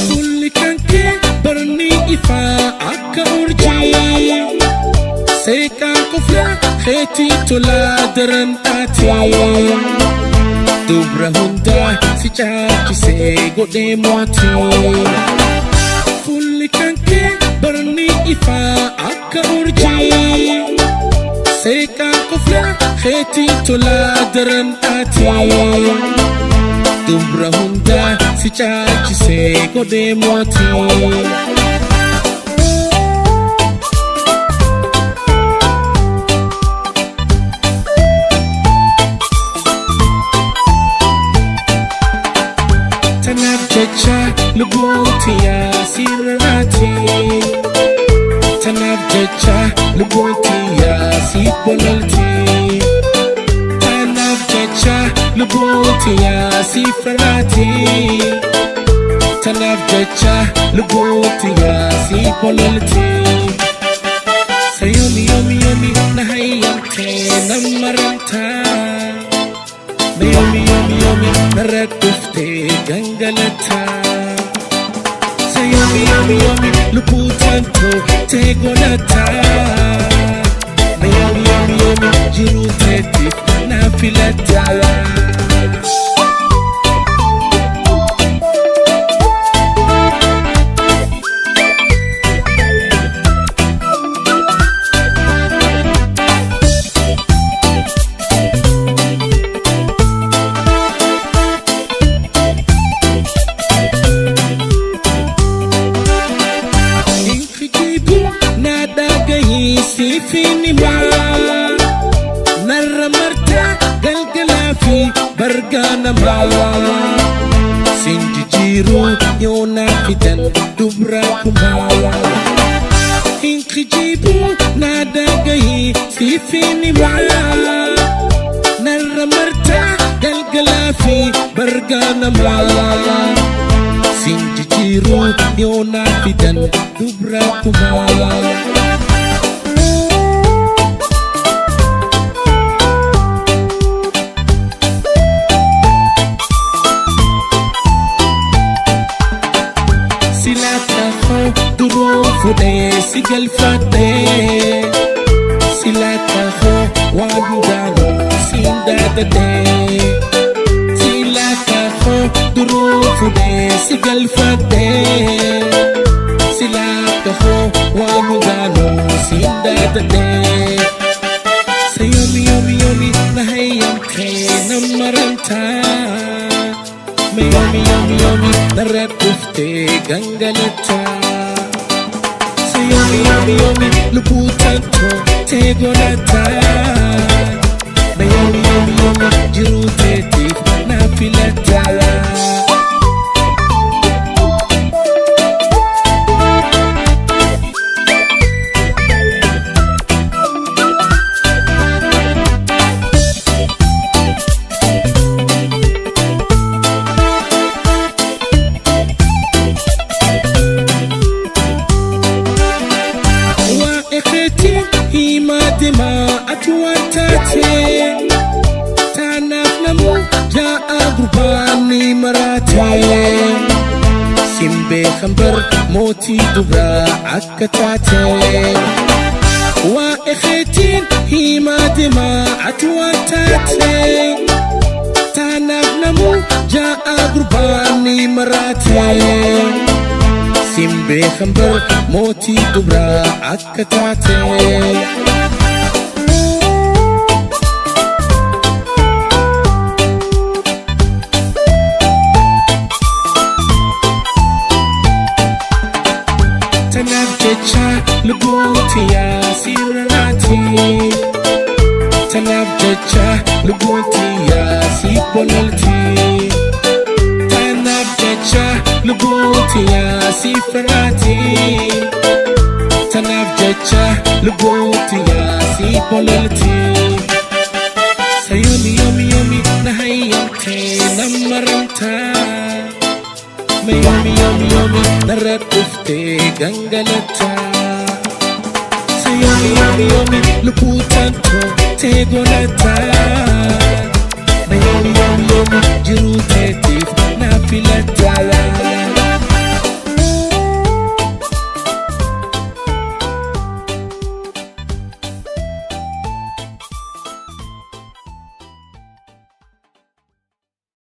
Fuulli kan kee barni ifaa akka urjii. Seeqaan kuflaa keetii tolaa daran ati. Dubra hundaa si caalchisee godhee mo'ati. Fuulli kan kee barni ifaa akka urjii. Seeqaan kuflaa keetii tolaa daran ati. Dubra hundaa si caalchisee godhee mo'ati. Tanaaf jecha lubbuun tiyyaa sirraati. Tanaaf jecha lubbuun tiyyaa si bololti. Tanaaf jecha lubbuun tiyyaa si farraati. Tanaaf jecha lubbuun tiyyaa si bololti. Sayoomi yoomi yoomi na hayyamtee na maramtaa. Na yoomi yoomi yoomi narra dhuftee gangalataa. Sayoomi yoomi yoomi lubbuu tantoo tee godhataa. Na yoomi yoomi yoomi jiruu teetiif na filataa. Inkijibu na dhagahi siifin himaa. Narra martaa galgalaa fi bargaa namaa. Sin jijjiiruu yoo naa fidan dubra kumaa. Inkijibu na dhagahi siifin himaa. Narra martaa galgalaa fi bargaa namaa. Sin jijjiiruu yoo naa fidan dubra kumaa. Silaa koo duruu fuudhee si galfadhee. Silaa koo waan hundaanuu siin daadadhee. Silaa koo duruu fuudhee si galfadhee. Silaa koo waan hundaanuu siin daadadhee. Sayoomi yoomi yoomi na hayyamtee na maramtaa. Me yoomi yoomi yoomi narra dhuftee gangalataa. Sayoomi yoomi yoomi lubbuu tantoo tee godhataa. Na yoomi yoomi yoomi jiruu teetiif na filataa. Waa'ee keetii himaa deemaa ati waan taate. Taanaaf namuu ja'a gurbaan ni maraate. Sin beekan bar mootii dubraa akka taate. Waa'ee keetiin himaa deemaa ati waan taate. Taanaaf namuu ja'a gurbaan ni maraate. Sin beekan bar mootii dubraa akka taate. Tanaaf jecha lubbuun tiyyaa sirraati. Tanaaf jecha lubbuun tiyyaa si bololti. Tanaaf jecha lubbuun tiyyaa si farraati. Tanaaf jecha lubbuutti yaasii bololti. Sayomi yomi yomi na hayyamtee nammaramtaa. Yomi yomi yomi narra dhuftee gangalataa. Sayomi yomi yomi lubbuu tantoo tee godhataa.